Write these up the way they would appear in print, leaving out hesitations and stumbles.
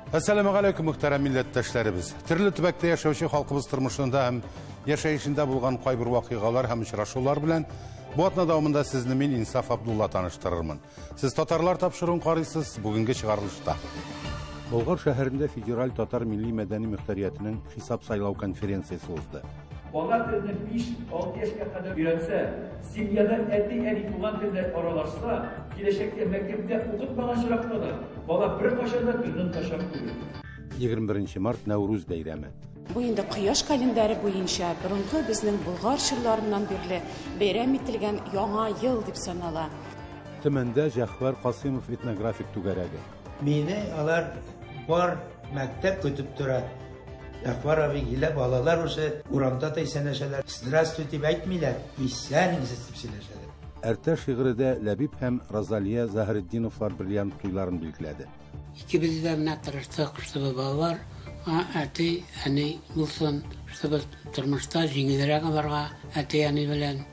Әссәламү галәйкүм, мөхтәрәм милләттәшләребез. Төрле төбәктә яшәүче халкыбыз тормышында һәм яшәешендә булган кайбер вакыйгалар һәм очрашулар белән бу атна дәвамында сезне мин, Инсаф Абдулла, таныштырырмын. Сез «Татарлар» тапшыруын карыйсыз, бүгенге чыгарылышта. Болгар шәһәрендә Федераль татар милли мәдәни мөхтәриятенең хисап сайлау конференциясе узды. Бала телне 5-6 яшькә кадәр өйрәнсә, семьяда әти-әни туган телдә аралашса, киләчәктә мәктәптә укытмаган очракта да бала беркайчан да телне онытачак түгел. 21 март — Нәүрүз бәйрәме. Бу инде кояш календаре буенча борынгы безнең Болгар чорларыннан бирле бәйрәм ителгән Яңа ел дип санала. Төмәндә Җәгъфәр Касыймов этнографик түгәрәге. Мине алар бар мәктәп көтеп тора. Җәгъфәр абый килә, балалар уже урамда да исәнләшәләр. «Здравствуй» дип әйтмиләр, «Исәнмесез» дип сөйләшәләр. Әртә шигыредә Ләбиб һәм Розалия Заһретдиновлар бриллиант туйларын билгеләде. Икебез дә менә тырыштык, чтобы балалар әти, әни булсын, чтобы тормышта җиңелрәк аларга әти, әни белән.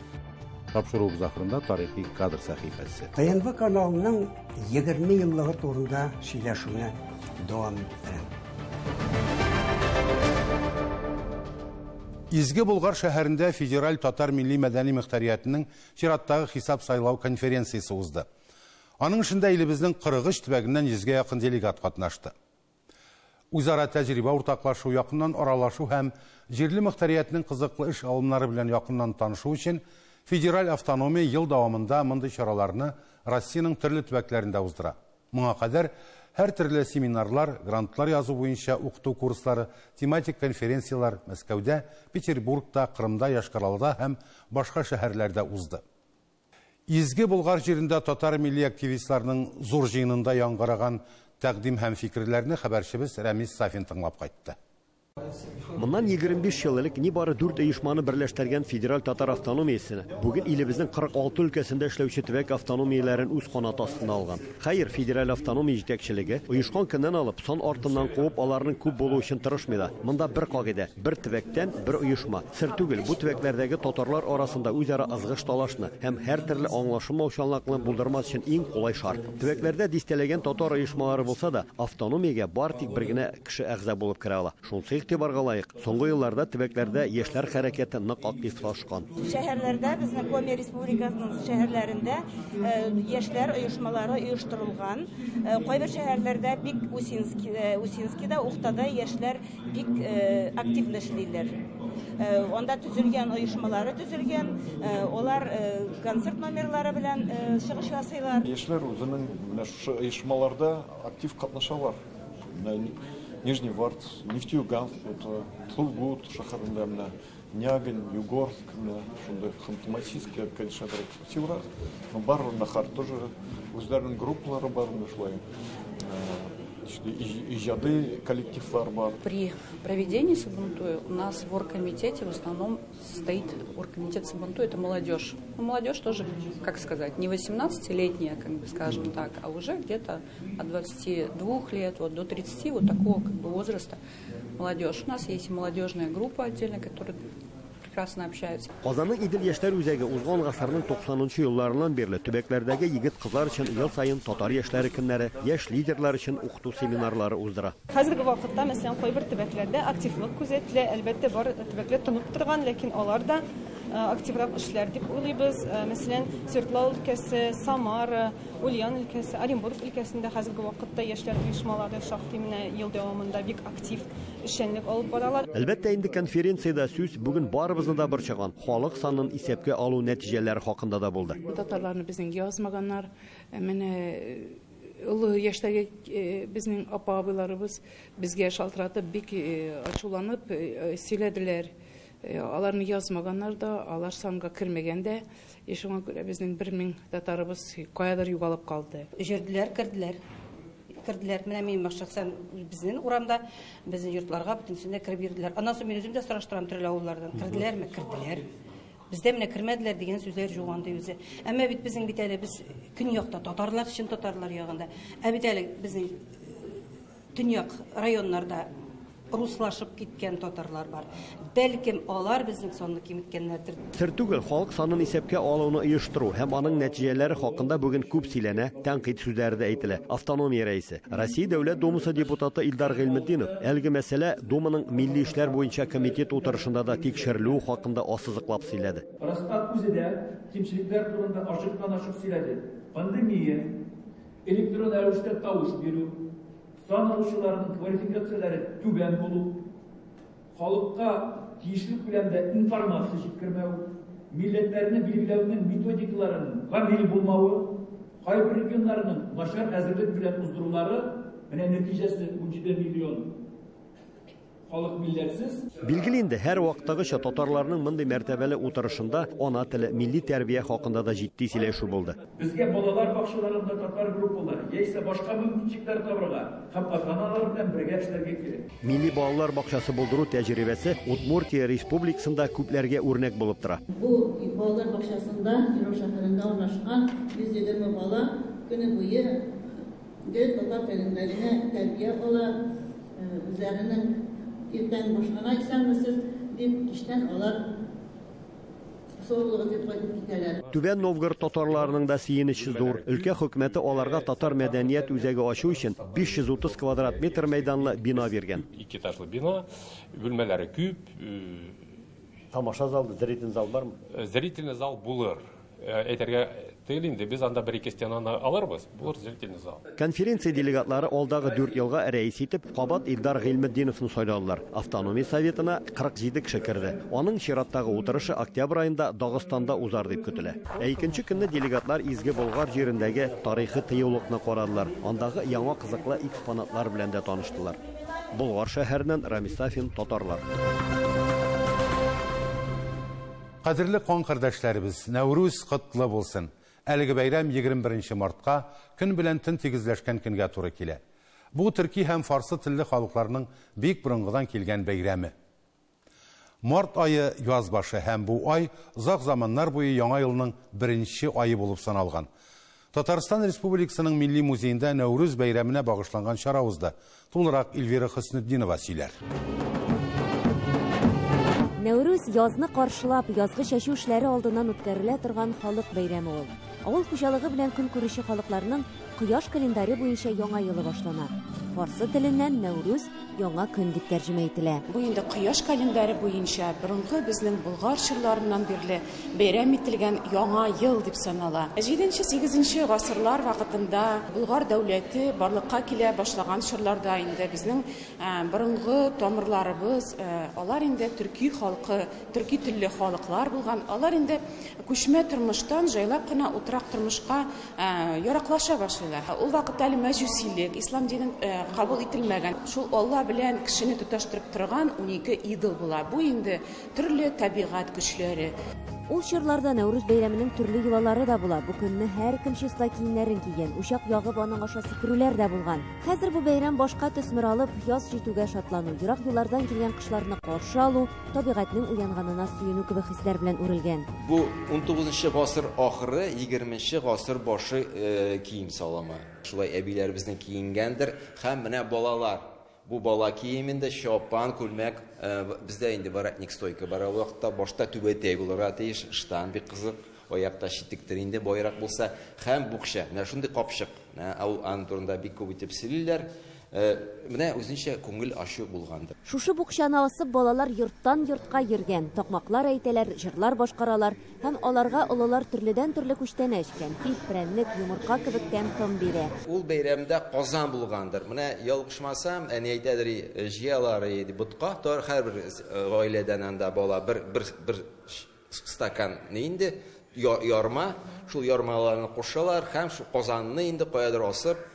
Тапшыруыбыз ахырында тарихи кадр сәхифәсе. ТНВ каналының 20 еллыгы турында сөйләшүне дәвам иттерәм. Изге Болгар шәһәрендә Федераль татар милли мәдәни мөхтәриятенең чираттагы хисап сайлау конференциясе узды. Аның эшендә илебезнең 43 төбәгеннән 100гә якын делегат катнашты. Үзара тәҗрибә уртаклашу, якыннан аралашу һәм җирле мөхтәриятнең кызыклы эш алымнары белән якыннан танышу өчен федераль автономия ел дәвамында мондый чараларны Россиянең төрле төбәкләрендә уздыра. Моңа кадәр һәр төрле семинарлар, грантлар язу буенча укыту курслары, тематик конференцияләр Мәскәүдә, Петербургта, Кырымда, Йошкар-Олада һәм башка шәһәрләрдә узды. Изге Болгар җирендә татар милли активистларының зур җыенында яңгыраган тәкъдим һәм фикерләрне хәбәрчебез Рәмис Сафин тыңлап кайтты. Моннан 25 ел элек нибары 4 оешманы берләштергән Федераль татар автономиясенә бүген илебезнең 46 өлкәсендә эшләүче төбәк автономияләрен үз канаты астына алган. Хәер, федераль автономия җитәкчелеге оешкан көннән алып сан артыннан куып аларның күп булуы өчен тырышмый да. Монда бер кагыйдә: бер төбәктән бер оешма. Сер түгел, бу төбәкләрдәге татарлар арасында үзара ызгыш-талашны һәм һәртөрле аңлашылмаучанлыкны булдырмас өчен иң кулай шарт. Төбәкләрдә дистәләгән татар оешмалары булса да, автономиягә бар тик бер генә кеше әгъза булып керә ала. Шунысы игътибарга лаек: соңгы елларда төбәкләрдә яшьләр хәрәкәте нык активлашкан. Шәһәрләрдә, безнең Коми Республикасының шәһәрләрендә яшьләр оешмалары оештырылган. Кайбер шәһәрләрдә бик Усинскийда, Ухтада яшьләр бик активно эшлиләр. Анда төзелгән оешмалары төзелгән, алар концерт номерлары белән чыгыш ясыйлар. Яшьләр үзенең менә шушы оешмаларда актив катнашалар. Менә Нижневартовск, Нефтеюганск, вот, Сургут шәһәрендә менә Нягань, Югорск, менә шундый Ханты-Мансийский, конечно, активрак, но барыбер нахар тоже үзләренең группалары бар, менә шулай иҗади коллективлар бар. При проведении Сабантуя у нас в оргкомитете в основном состоит оргкомитет Сабантуя, это молодежь. Ну, молодежь тоже, как сказать, не 18-летняя, как бы скажем так, а уже где-то от 22 лет вот, до 30, вот такого как бы возраста молодежь. У нас есть и молодежная группа отдельно, которая прекрасно общаются. Казанның Идел яшьләр үзәге узган гасырның 90 елларыннан бирле төбәкләрдәге егет-кызлар өчен ел саен татар яшьләре көннәре, яшь лидерлар өчен укыту семинарлары уздыра. Хәзерге вакытта, мәсәлән, кайбер төбәкләрдә активлык күзәтелә. Әлбәттә, бар төбәкләр тынып торган, ләкин алар да активрак эшләр дип уйлыйбыз. Мәсәлән, Свердлау өлкәсе, Самара, Ульян өлкәсе, Оренбург өлкәсендә хәзерге вакытта яшьләр оешмалары шактый менә ел дәвамында бик актив эшчәнлек алып баралар. Әлбәттә инде, конференциядә сүз бүген барыбызны да борчыган халык санын исәпкә алу нәтиҗәләре хакында да булды. Татарларны безнең язмаганнар. Менә олы яшьтәге безнең апа абыйларыбыз безгә шалтыратып, бик ачуланып сөйләделәр. Аларны язмаганнар да, алар санга кермәгән дә. И шуңа күрә безнең 1000 татарыбыз каядыр югалып калды. Җөрделәр, керделәр. Керделәр. Менә мин шәхсән безнең урамда, безнең йортларга бөтенесенә кереп йөрделәр. Аннан соң мин үзем дә сораштырам төрле авыллардан. Керделәрме? Керделәр. Бездә менә кермәделәр дигән сүзләр юк андый үзе. Әмма бит безнең бит әле без көньякта татарлар, чын татарлар ягында. Ә бит әле безнең төньяк районнарда Руслашып киткән татарлар бар. Бәлкем алар безнең санны киметкәннәрдер. Сер түгел, халык санын исәпкә алуны оештыру һәм аның нәтиҗәләре хакында бүген күп сөйләнә, тәнкыйть сүзләре дә әйтелә. Автономия рәисе, Россия Дәүләт Думасы депутаты Илдар Гыйльметдинов әлеге мәсьәлә Думаның милли эшләр буенча комитет утырышында да тикшерелүе хакында ассызыклап сөйләде. Росстат үзе дә кимчелекләр турында ачыктан-ачык сөйләде. Пандемия, электрон рәвештә тавыш бирү, сан алучыларның квалификацияләре түбән булу, халыкка тиешле күләмдә информация җиткермәү, милләтләрне билгеләүнең методикаларының гамил булмавы, кайбер регионнарның начар әзерлек белән уздырулары, менә нәтиҗәсе 17 миллион халык милләтсез. Билгеле инде, һәр вакыттагыча татарларның мондый мәртәбәле утырышында ана теле, милли тәрбия хакында да җитди сөйләшү булды. Безгә балалар бакчаларында татар группалары яисә башка мөмкинчелекләр табырга һәм ата-аналар белән бергә эшләргә кирәк. Милли балалар бакчасы булдыру тәҗрибәсе Удмуртия республикасында күпләргә үрнәк булып тора. Бу балалар бакчасында Киров шәһәрендә урнашкан 120 бала көне буе гел татар телендә генә тәрбия ала, үзләренең иртән башлана исәнмесез дип, кичтән алар саулыгыз дип кайтып китәләр. Түбән Новгород татарларының да сөенече зур. Өлкә хөкүмәте аларга татар мәдәният үзәге ачу өчен 530 квадрат метр мәйданлы бина биргән. Ике этажлы бина, бүлмәләре күп. Тамаша залы, зрительный зал бармы? Зрительный зал булыр. Әйтергә түгел инде, без анда бер-ике стенаны алырбыз, булыр зрительный зал. Конференция делегатлары алдагы 4 елга рәис итеп кабат Илдар Гыйльметдиновны сайладылар. Автономия советына 47 кеше керде. Аның чираттагы утырышы октябрь аенда Дагыстанда узар дип көтелә. Ә икенче көнне делегатлар Изге Болгар җирендәге тарихи тыюлыкны карадылар. Андагы яңа кызыклы экспонатлар белән дә таныштылар. Болгар шәһәреннән Рамис Сафин, Татарлар. Кадерле кан кардәшләребез, Нәүрүз котлы булсын. Әлеге бәйрәм 21 мартка көн белән төн тигезләшкән көнгә туры килә. Бу төрки һәм фарсы телле халыкларның бик борынгыдан килгән бәйрәме. Март айы яз башы һәм бу ай озак заманнар буе яңа елның беренче айы булып саналган. Татарстан Республикасының Милли музеенда Нәүрүз бәйрәменә багышланган чара узды. Тулырак Эльвира Хөснетдинова сөйләр. Нәүрүз язны каршылап, язгы чәчү эшләре алдыннан үткәрелә торган халык бәйрәме ул. Авыл хуҗалыгы белән көн күрүче халыкларның кояш календаре буенча яңа елы башлана. Фарсы теленнән Нәүрүз яңа көн дип тәрҗемә ителә. Бу инде кояш календаре буенча борынгы безнең Болгар чорларыннан бирле бәйрәм ителгән яңа ел дип санала. 7-8 гасырлар вакытында Болгар дәүләте барлыкка килә башлаган чорларда инде безнең борынгы тамырларыбыз, алар инде төрки халкы, төрки телле халыклар булган. Алар инде күчмә тормыштан җайлап кына утрак тормышка яраклаша башлыйлар. Ул вакытта әле мәҗүсилек, ислам динен кабул ителмәгән. Шул Алла белән кешене тоташтырып торган 12 идол була. Бу инде төрле табигать көчләре. Ул чорларда Нәүрүз бәйрәменең төрле йолалары да була. Бу көнне һәркем чиста киемнәрен кигән, учак ягып аның аша сикерүләр дә булган. Хәзер бу бәйрәм башка төсмер алып, яз җитүгә шатлану, ерак юллардан килгән кошларны каршы алу, табигатьнең уянганына сөенү кебек хисләр белән үрелгән. Бу 19 гасыр ахыры, 20 гасыр башы кием салымы. Шулай әбиләребезнең киенгәндер һәм менә балалар. Бу бала киемендә чапан, күлмәк, бездә инде воротник стойка бар. Ул вакытта башта түбәтәй булырга тиеш, штан бик кызык, аякта читектер инде байрак булса, һәм букча. Менә шундый капчык. Ул аның турында бик күп итеп сөйлиләр. Менә үзенчә күңел ачу булгандыр. Шушы букчаны асып балалар йорттан йортка йөргән, такмаклар әйтәләр, җырлар башкаралар һәм аларга олылар төрледән-төрле күчтәнәч, кәнфит, прәннек, йомырка кебек тәм-том бирә. Ул бәйрәмдә казан булгандыр. Менә ялгышмасам, әни әйтәдер, җыялар иде ботка, тар һәрбер гаиләдән анда бала бер стакан ни инде ярма, шул ярмаларны кушалар һәм шул казанны инде каядыр асып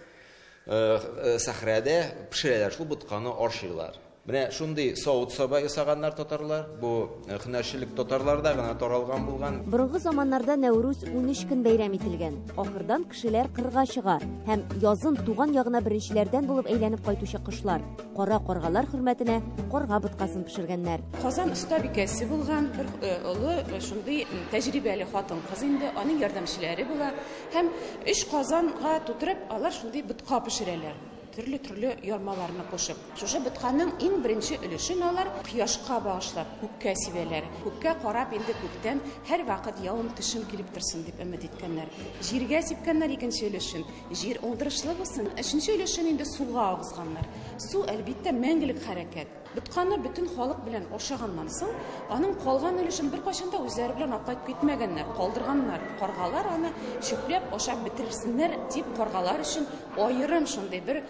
сәхрәдә пешерәләр, шул ботканы ашыйлар. Менә шундый савыт-саба ясаганнар татарлар. Бу һөнәрчелек татарларда гына таралган булган. Борынгы заманнарда Нәүрүз 13 көн бәйрәм ителгән. Ахырдан кешеләр кырга чыга һәм язын туган ягына беренчеләрдән булып әйләнеп кайтучы кошлар, кара каргалар хөрмәтенә карга боткасын пешергәннәр. Казан остабикәсе булган бер олы шундый тәҗрибәле хатын-кыз инде, аның ярдәмчеләре була һәм 3 казанга тутырып алар шундый ботка пешерәләр. төрле-төрле ярмаларны кушып. Шушы ботканың иң беренче өлешен алар кояшка багышлап, күккә сибәләр. Күккә карап инде күктән һәрвакыт явым-төшем килеп торсын дип өмет иткәннәр. Җиргә сипкәннәр икенче өлешен, җир уңдырышлы булсын. Өченче өлешен инде суга агызганнар. Су, әлбиттә, мәңгелек хәрәкәт. Ботканы бөтен халык белән ашаганнан соң, аның калган өлешен беркайчан да үзләре белән алып кайтып китмәгәннәр, калдырганнар. Каргалар аны чүпләп ашап бетерсеннәр дип, каргалар өчен аерым шундый бер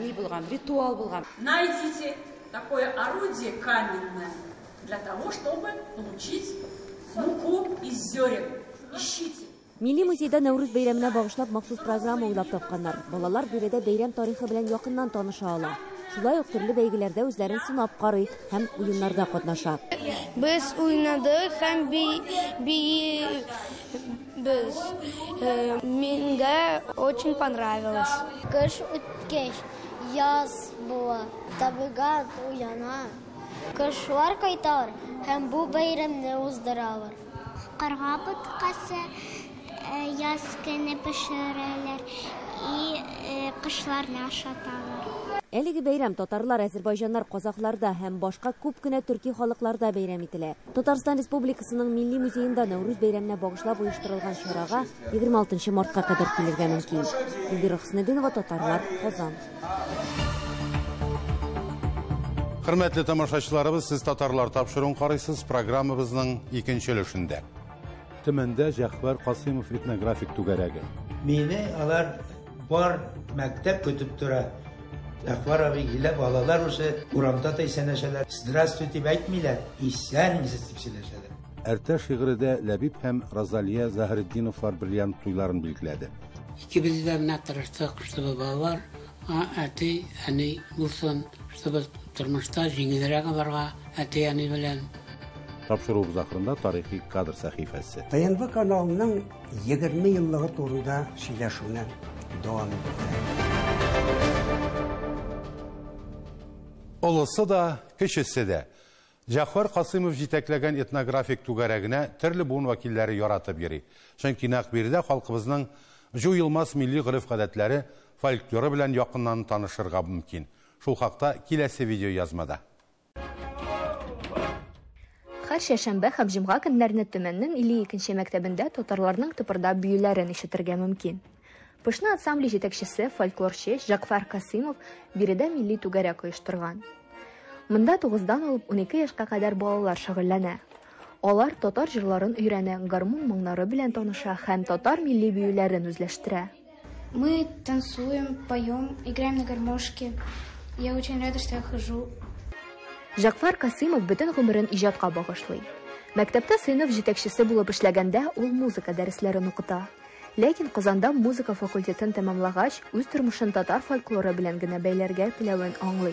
ни булган, ритуал булган. Найдите такое орудие каменное для того, чтобы получить муку из зерен. Ищите. Милли музейда Нәүрүз бәйрәменә багышлап махсус программа уйлап тапканнар. Балалар биредә бәйрәм тарихы белән якыннан таныша ала. Шулай ук төрле бәйгеләрдә үзләрен сынап карый һәм уеннарда катнаша. Без уйнадык һәм биибез. Миңа очень понравилось. Кыш үткәч, яз була, табигать уяна. Кошлар кайталар һәм бу бәйрәмне уздыралар. Карга боткасы яз көне пешерәләр и кошларны ашаталар. Әлеге бәйрәм татарлар, әзербайҗаннар, казахларда һәм башка күп кенә төрки халыкларда бәйрәм ителә. Татарстан Республикасының Милли музеенда Нәүрүз бәйрәменә багышлап оештырылган чарага 26 мартка кадәр килергә мөмкин. Эльвира Хөснетдинова, Татарлар, Казан. Хөрмәтле тамашачыларыбыз, сез Татарлар тапшыруын карыйсыз, программабызның икенче өлешендә. Төмәндә Җәгъфәр Касыймов этнографик түгәрәге. Мине алар бар мәктәп көтеп тора. Җәгъфәр абый килә, балалар уже урамда да исәнләшәләр. Здравствуйте дип әйтмиләр, исәнмесез дип сөйләшәләр. Әртә шигырендә Ләбиб һәм Розалия Заһретдиновлар бриллиант туйларын билгеләде. Икебез дә менә тырыштык, чтобы балалар әти, әни булсын, чтобы тормышта җиңелрәк аларга әти, әни белән. Тапшыруыбыз ахырында тарихи кадр сәхифәсе. ТНВ каналының 20 еллыгы турында сөйләшүне дәвам итә. Олысы да, кечесе дә. Җәгъфәр Касыймов җитәкләгән этнографик түгәрәгенә төрле буын вәкилләре яратып йөри. Чөнки нәкъ биредә халкыбызның җуелмас милли гореф-гадәтләре, фольклоры белән якыннан танышырга мөмкин. Шул хакта киләсе видео язмада. Һәр чәршәмбе һәм җомга көннәрне Төмәннең 52 мәктәбендә татарларның тыпырдап биюләрен ишетергә мөмкин. Пышны ансамбле җитәкчесе фольклорчы Җәгъфәр Касыймов биредә милли түгәрәк оештырган. Монда 9-дан алып 12 яшькә кадәр балалар шөгыльләнә. Алар татар җырларын өйрәнә, гармун моңнары белән таныша һәм татар милли биюләрен үзләштерә. Мы танцуем, поем, играем на гармошке. Я очень рада, что я хожу. Җәгъфәр Касыймов бөтен гомерен иҗатка багышлый. Мәктәптә сыйныф җитәкчесе булып эшләгәндә ул музыка дәресләрен укыта. Ләкин Казанда музыка факультетын тәмамлагач, үз тормышын татар фольклоры белән генә бәйләргә теләвен аңлый.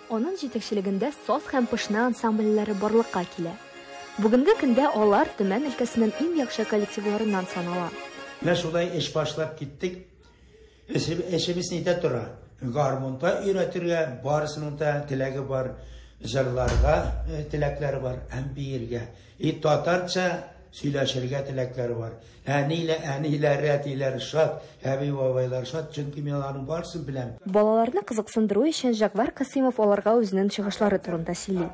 Аның җитәкчелегендә саз һәм пышны ансамбльләре барлыкка килә. Бүгенге көндә алар Төмән өлкәсенең иң яхшы коллективларыннан санала. Менә шулай эш башлап киттек. Эшебез нидә тора? Гармунда өйрәтергә барысының да теләге бар, җырларга теләкләре бар, һәм биергә. И татарча сөйләшергә теләкләре бар. Әниләр, әниләр, әтиләр шат, әби бабайлар шат, чөнки мин аларның барысын беләм. Балаларны кызыксындыру өчен Җәгъфәр Касыймов аларга үзенең чыгышлары турында сөйли.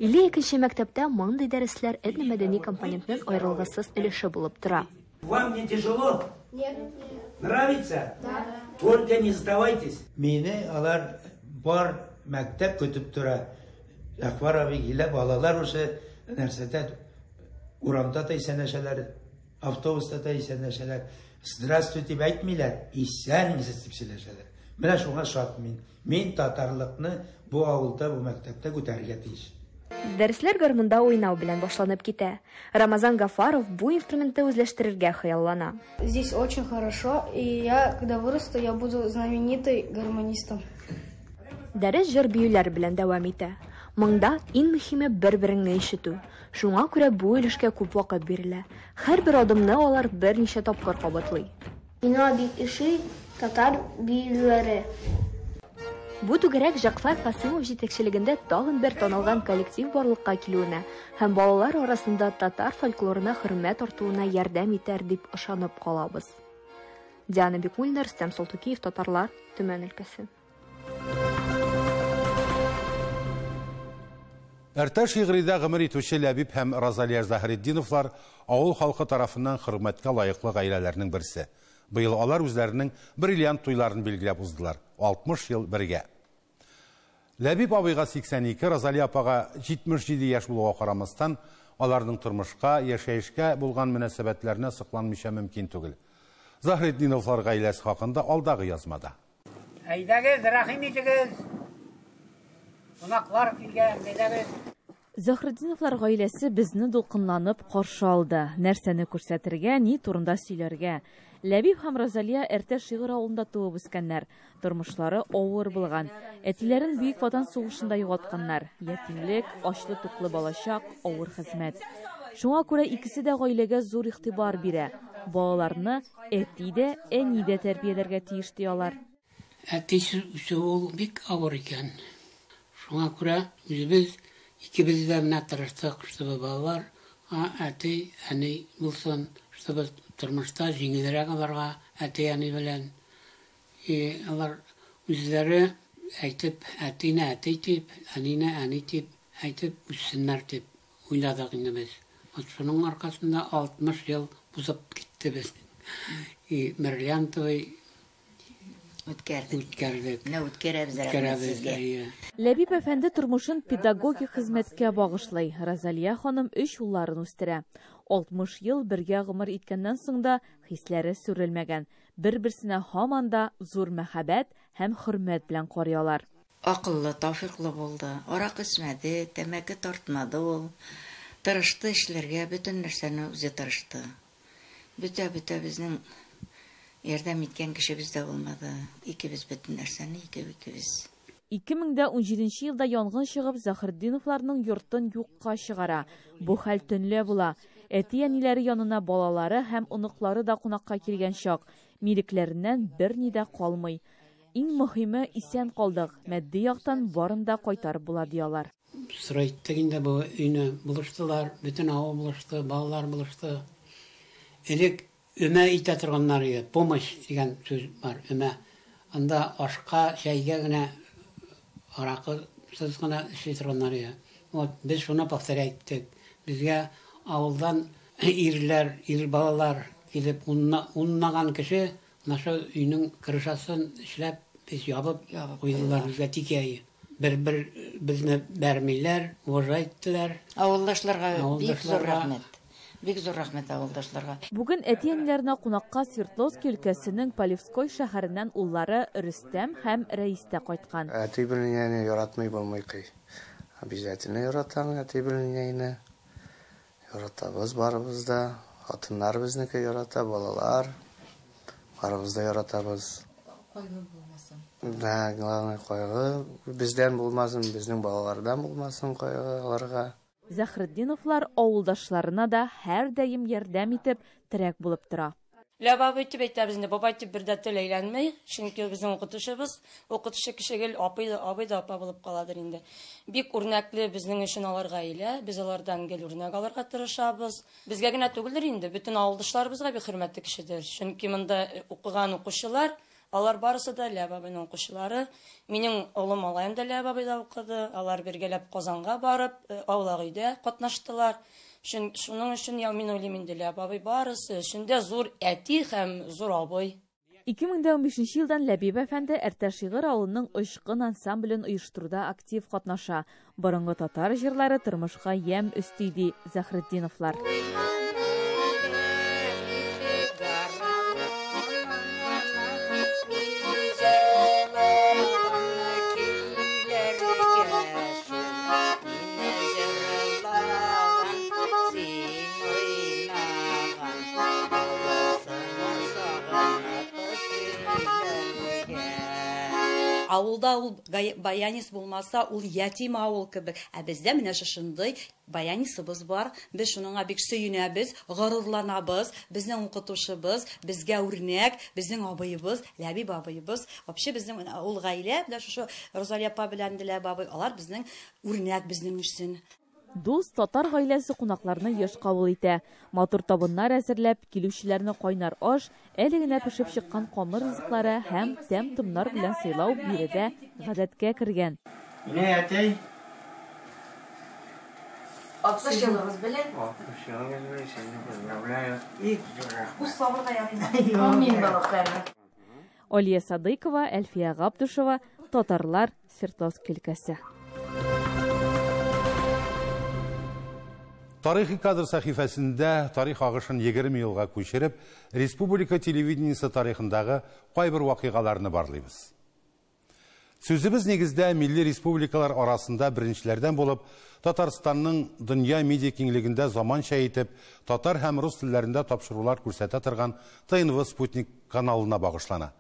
52 мәктәптә мондый дәресләр этномәдәни компонентның аерылгысыз өлеше булып тора. Вам не тяжело? Нет. Нравится? Да. Только не сдавайтесь. Мине алар бар мәктәп көтеп тора. Җәгъфәр абый килә, балалар уже нәрсәдә урамда да исәнләшәләр, автобуста да исәнләшәләр. Здравствуйте дип әйтмиләр, исәнмесез дип сөйләшәләр. Менә шуңа шат мин. Мин татарлыкны бу авылда, бу мәктәптә күтәрергә тиеш. Дәресләр гармунда уйнау белән башланып китә. Рамазан Гафаров бу инструментны үзләштерергә хыяллана. Здесь очень хорошо, и я, когда вырасту, я буду знаменитый гармонистом. Дәрес җыр биюләр белән дәвам итә. Монда иң мөһиме бер-береңне ишетү. Шуңа күрә бу өлешкә күп вакыт бирелә. Һәрбер адымны алар берничә тапкыр кабатлый. Миңа бик ошый татар биюләре. Бу түгәрәк Җәгъфәр Касыймов җитәкчелегендә тагын бер танылган коллектив барлыкка килүенә һәм балалар арасында татар фольклорына хөрмәт артуына ярдәм итәр дип ышанып калабыз. Диана Бикмуллина, Рөстәм Салтукиев, Татарлар, Төмән өлкәсе. Әртә Шигъридә гомер итүче Ләбиб һәм Розалия Заһретдиновлар авыл халкы тарафыннан хөрмәткә лаеклы гаиләләрнең берсе. Быел алар үзләренең бриллиант туйларын билгеләп уздылар. 60 ел бергә. Ләбиб абыйга 82, Розалия апага 77 яшь булуга карамастан, аларның тормышка, яшәешкә булган мөнәсәбәтләренә сокланмыйча мөмкин түгел. Заһретдиновлар гаиләсе хакында алдагы язмада. Әйдәгез, рәхим итегез. Кунаклар килгән, әйдәгез. Заһретдиновлар гаиләсе безне дулкынланып каршы алды. Нәрсәне күрсәтергә, ни турында сөйләргә. Ләбиб һәм Розалия Әртә Шигырь авылында туып үскәннәр. Тормышлары авыр булган. Әтиләрен Бөек Ватан сугышында югалтканнар. Ятимлек, ачлы-туклы балачак, авыр хезмәт. Шуңа күрә икесе дә гаиләгә зур игътибар бирә. Балаларны әти дә, әни дә тәрбияләргә тиеш ди алар. Әтисез үсү ул бик авыр икән. Шуңа күрә үзебез икебез дә менә тырыштык, чтобы балалар әти, әни булсын, чтобы тормышта җиңелрәк аларга әти-әни белән. И алар үзләре әйтеп, әтине әти дип, әнине әни дип әйтеп үссеннәр дип уйладык инде без. Вот шуның аркасында 60 ел узып китте без. И бриллиантовый Үткәрдек. Үткәрдек. Менә үткәрәбез, рәхмәт Үткәрәбез, сезгә. әйе. Ләбиб әфәнде тормышын педагогик хезмәткә багышлый. Розалия ханым өч улларын үстерә. 60 ел бергә гомер иткәннән соң да хисләре сүрелмәгән. Бер-берсенә һаман да зур мәхәббәт һәм хөрмәт белән карый алар. Акыллы, тафиклы булды. Аракы эчмәде, тәмәке тартмады ул. Тырышты эшләргә, бөтен нәрсәне үзе тырышты. Бөтә, бөтә безнең ярдәм иткән кешебез дә булмады. Икебез бөтен нәрсәне икәү икебез. 2017 елда янгын чыгып, Заһретдиновларның йортын юкка чыгара. Бу хәл төнлә була. Әти-әниләре янына балалары һәм оныклары да кунакка килгән чак. Милекләреннән берни дә калмый. Иң мөһиме исән калдык. Матди яктан барын да кайтарып була ди алар. Сорайттык инде бу өйне булыштылар, бөтен авыл булышты, балалар булышты. Элек өмә итә торганнар иде, помощь дигән сүз бар, өмә. Анда ашка, чәйгә генә аракысыз гына эшли торганнар иде. Вот без шуны повторять иттек. Безгә авылдан ирләр, ир балалар килеп уннаган кеше менә шул өйнең крышасын эшләп, без ябып куйдылар безгә тикәй. Бер-бер безне бәрмиләр, уважать иттеләр. Авылдашларга бик зур Авылдашларга. рәхмәт. Бик зур рәхмәт авылдашларга. Бүген әти-әниләренә кунакка Свердловский өлкәсенең Полевской шәһәреннән уллары Рөстәм һәм Рәис тә кайткан. Әти белән әнине яратмый булмый ки. Обязательно яратам әти белән әнине. Яратабыз барыбыз да. Хатыннар безнеке ярата, балалар. Барыбыз да яратабыз. Кайгы булмасын. Да, главное кайгы бездән булмасын, безнең балалардан булмасын кайгы аларга. Заһретдиновлар авылдашларына да һәрдаим ярдәм итеп, терәк булып тора. Ләб абый дип әйтәбез инде, бабай дип бер дә тел әйләнми, чөнки ул безнең укытучыбыз, укытучы кеше гел апый да, абый да апа булып каладыр инде. Бик үрнәкле безнең өчен алар гаилә, без алардан гел үрнәк алырга тырышабыз. Безгә генә түгелдер инде, бөтен авылдашларыбызга бик хөрмәтле кешедер. Чөнки монда укыган укучылар, алар барысы да Ләб абыйның укучылары. Минем олы малаем да Ләб абыйда укыды. Алар бергәләп Казанга барып, аулак өйдә катнаштылар. Шуның өчен я мин уйлыйм инде, Ләб абый барысы өчен дә зур әти һәм зур абый. 2015 елдан Ләбиб әфәнде Әртә Шигырь авылының Очкын ансамблен оештыруда актив катнаша. Борынгы татар җырлары тормышка ямь өсти ди Заһретдиновлар. Авылда ул баянист булмаса, ул ятим авыл кебек. Ә бездә менә шушындый баянистыбыз бар. Без шуныңа бик сөенәбез, горурланабыз. Безнең укытучыбыз, безгә үрнәк, безнең абыебыз, Ләбиб абыебыз. Вообще безнең менә ул гаилә, менә шушы Розалия апа белән Ләбиб абый, алар безнең үрнәк безнең өчен. Дус татар гаиләсе кунакларны еш кабул итә. Матур табыннар әзерләп, килүчеләрне кайнар аш, әле генә пешеп чыккан камыр ризыклары һәм тәм-томнар белән сыйлау биредә гадәткә кергән. Менә әтәй, 60 елыгыз белән. 60 елыгыз белән сезне поздравляю. Бик зур рәхмәт. Үз сабырга ярыйм. Амин, балакайлар. Алия Садыйкова, Әлфия Габдушева, Татарлар, Свердловск өлкәсе. Тарихи кадр сәхифәсендә тарих агышын 20 елга күчереп, республика телевидениесе тарихындагы кайбер вакыйгаларны барлыйбыз. Сүзебез нигездә милли республикалар арасында беренчеләрдән булып, Татарстанның дөнья медиа киңлегендә заманча итеп татар һәм рус телләрендә тапшырулар күрсәтә торган ТНВ Спутник каналына багышлана.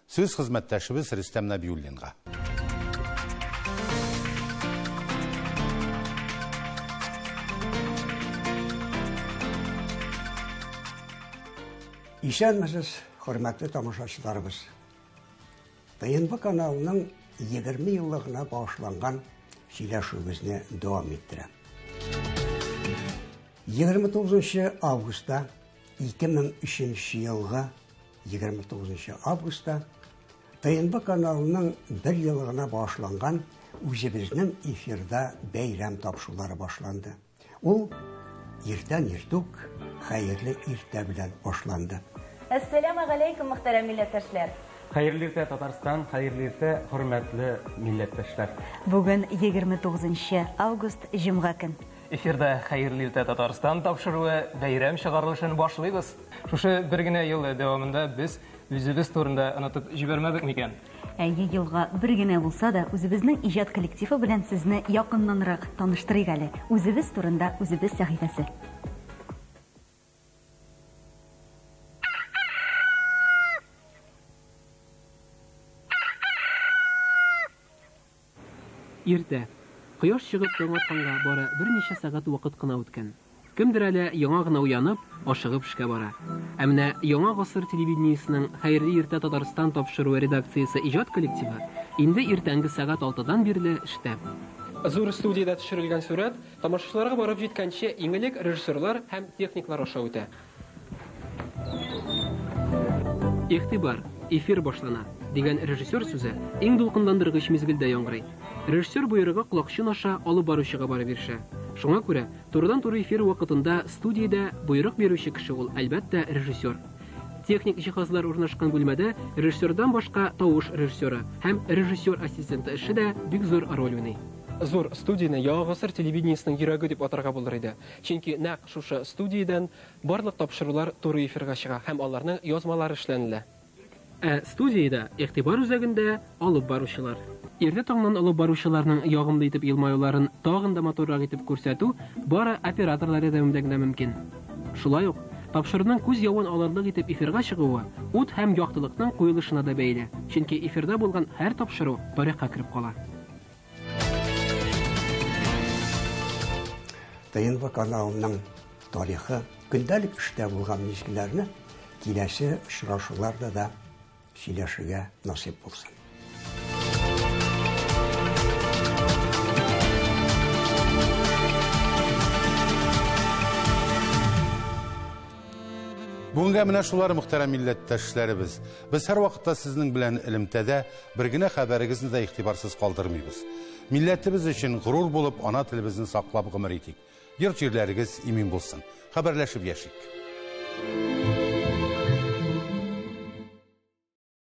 Сүз хезмәттәшебез Рөстәм Нәбиуллинга. Исәнмесез, хөрмәтле тамашачыларыбыз. ТНВ каналының 20 еллыгына багышланган сөйләшүебезне дәвам иттерә. 29 августта 2003 елгы 29 августта ТНВ каналының бер еллыгына багышланган үзебезнең эфирда бәйрәм тапшырулары башланды. Ул иртән иртүк хәерле иртә белән башланды. Әссәламу галәйкүм, мөхтәрәм милләттәшләр. Хәерле иртә, Татарстан, хәерле иртә, хөрмәтле милләттәшләр. Бүген 29 август, җомга көн. Эфирда Хәерле иртә, Татарстан тапшыруы бәйрәм чыгарылышын башлыйбыз. Шушы бер генә ел дәвамында без үзебез турында онытып җибәрмәдек микән? Әйе, елга бер генә булса да, үзебезнең иҗат коллективы белән сезне якыннанрак таныштырыйк әле. Үзебез турында үзебез сәхифәсе. Иртә. Кояш чыгып таң атканга бары берничә сәгать вакыт кына үткән. Кемдер әле яңа гына уянып, ашыгып эшкә бара. Ә менә Яңа гасыр телевидениесенең Хәерле иртә Татарстан тапшыруы редакциясе иҗат коллективы инде иртәнге сәгать алтыдан бирле эштә. Зур студиядә төшерелгән сурәт тамашачыларга барып җиткәнче иң элек режиссерлар һәм техниклар аша үтә. Игътибар, эфир башлана, дигән режиссер сүзе иң дулкынландыргыч мизгелдә яңгырый. Режиссер боерыгы колакчын аша алып баручыга барып ирешә. Шуңа күрә турыдан-туры эфир вакытында студиядә боерык бирүче кеше ул, әлбәттә, режиссер. Техник җиһазлар урнашкан бүлмәдә режиссердан башка тавыш режиссеры һәм режиссер ассистенты эше дә бик зур роль уйный. Зур студияне Яңа гасыр телевидениесенең йөрәге дип атарга булыр иде. Чөнки нәкъ шушы студиядән барлык тапшырулар туры эфирга чыга һәм аларның язмалары эшләнелә. Ә студиядә игътибар үзәгендә алып баручылар. Иртә таңнан алып баручыларның ягымлы итеп елмаюларын тагын да матуррак итеп күрсәтү бары операторлар ярдәмендә генә мөмкин. Шулай ук тапшыруның күз явын алырлык итеп эфирга чыгуы ут һәм яктылыкның куелышына да бәйле. Чөнки эфирда булган һәр тапшыру тарихка кереп кала. ТНВ каналының тарихы, көндәлек эштә булган мизгелләрне киләсе очрашуларда да сөйләшергә насыйп булсын. Бүгенгә менә шулар, мөхтәрәм милләттәшләребез. Без һәр вакытта сезнең белән элемтәдә, бер генә хәбәрегезне дә игътибарсыз калдырмыйбыз. Милләтебез өчен горур булып, ана телебезне саклап гомер итик. Йорт җирләрегез имин булсын. Хәбәрләшеп яшик.